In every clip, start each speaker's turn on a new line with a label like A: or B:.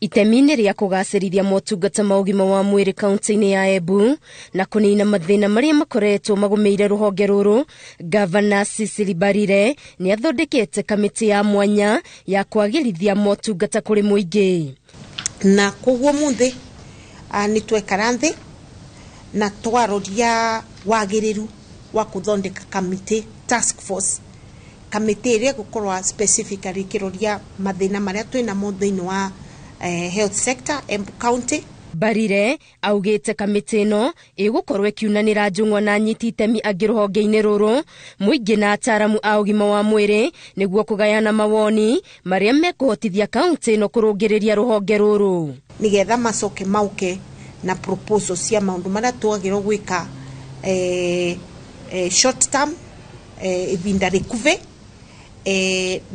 A: Itemi-inĩ rĩa kũgacĩrithia motungata ma ũgima wa mwĩrĩ kaunti-inĩ ya Embu na kũnina mathĩna marĩa makoretwo magũmĩire rũhonge rũrũ, Gavana Cecily Mbarire nĩ athondekete kamĩtĩ ya mwanya ya kwagĩrithia motungata kũrĩ mũingĩ.
B: Na koguo munthi nĩ twekara nthĩ na twaroria wagĩrĩru wa kũthondeka kamĩtĩ task force, kamĩtĩ ĩrĩa ĩgũkorwo specifically ĩkĩroria mathĩna marĩa twĩnamo thĩinĩ wa health sector Embu County.
A: Mbarire augĩte kamĩtĩ ĩno ĩgũkorwo ĩkiunanĩra njũng'wa na anyiti itemi angĩ rũhonge-inĩ rũrũ, mũingĩ na ataaramu a ũgima wa mwĩrĩ nĩguo kũgayana mawoni marĩa mekũhotithia kaunti ĩno kũrũngĩrĩria rũhonge rũrũ.
B: Nĩgetha macoke mauke na proposal cia maũndũ marĩa twagĩrĩirwo gwĩka short term, ihinda rĩkuhĩ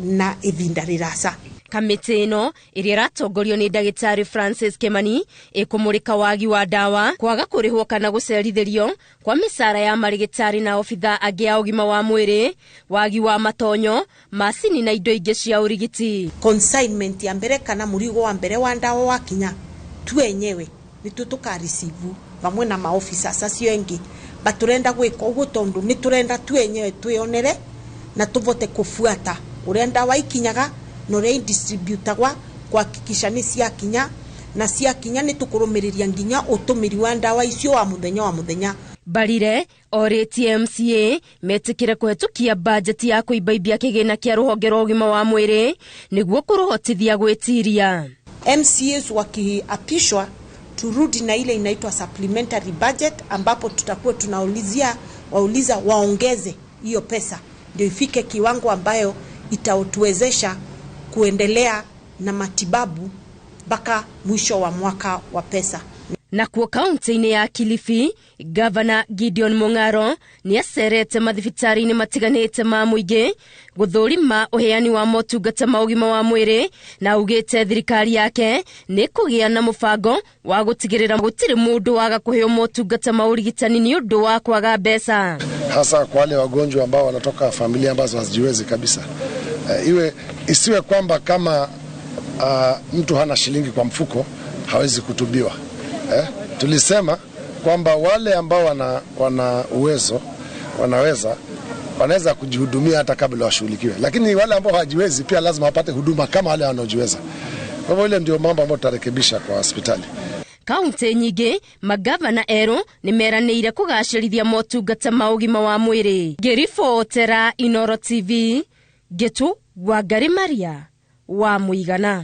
B: na ihinda rĩraca.
A: Kamĩtĩ ĩno ĩrĩa ĩratongorio nĩ ndagĩtarĩ Francis Kimani ĩkũmũrĩka wagi wa ndawa, kwaga kũrĩhwo kana gũcerithĩrio kwa mĩcara ya marĩgĩtarĩ na obitha angĩ a ũgima wa mwĩrĩ, wagi wa matonyo, macini na indo ingĩ cia ũrigiti.
B: Consignment ya mbere kana mũrigo wa mbere wa ndawa wakinya, tu enyewe nĩtuo tũkareceive vamwe na maofficers acio engĩ, but tũrenda gwĩka ũguo tondũ nĩ tũrenda tu enyewe twĩonere na tũvote kũbuata ũrĩa ndawa ikinyaga na ũrĩa idistributagwa kuhakikisha nĩ ciakinya, na ciakinya nĩ tũkũrũmĩrĩria nginya ũtũmĩri wa ndawa icio wa mũthenya wa mũthenya.
A: Mbarire orĩtie MCA metĩkĩre kũhetũkia bajeti ya kũimbaimbia kĩgĩna kĩa rũhonge rwa ũgima wa mwĩrĩ nĩguo kũrũhotithia gwĩtiria.
B: MCAs wakiapishwa turudi na ile inaitwa supplementary budget, ambapo tutakuwa tunaulizia wauliza waongeze hiyo pesa ndio ifike kiwango ambayo itatuwezesha kuendelea na matibabu mpaka mwisho wa mwaka wa pesa.
A: Nakuo kaunti-inĩ ya Kilifi, Gavana Gideon Mung'aro nĩ acerete mathibitarĩ-inĩ matiganĩte ma mũingĩ gũthũrima ũheani wa motungata ma ũgima wa mwĩrĩ, na augĩte thirikari yake nĩ kũgĩa na mũbango wa gũtigĩrĩra gũtirĩ mũndũ waga kũheo motungata ma ũrigitani nĩ ũndũ wa kwaga mbeca,
C: hasa kwa wale wagonjwa ambao wanatoka familia ambazo hazijiwezi kabisa. Iwe isiwe kwamba kama mtu hana shilingi kwa mfuko hawezi kutubiwa. Tulisema kwamba wale ambao wana uwezo wanaweza kujihudumia hata kabla washughulikiwe, lakini wale ambao hawajiwezi pia lazima wapate huduma kama wale wanaojiweza. Kwa hivyo ile ndio mambo ambayo tutarekebisha kwa hospitali.
A: Kaunti nyingĩ magavana erũ nĩ meranĩire kũgacĩrithia motungata ma ũgima wa mwĩrĩ. Ngĩribotera Inooro TV, Ngĩtu Wangari Maria wa Mũigana.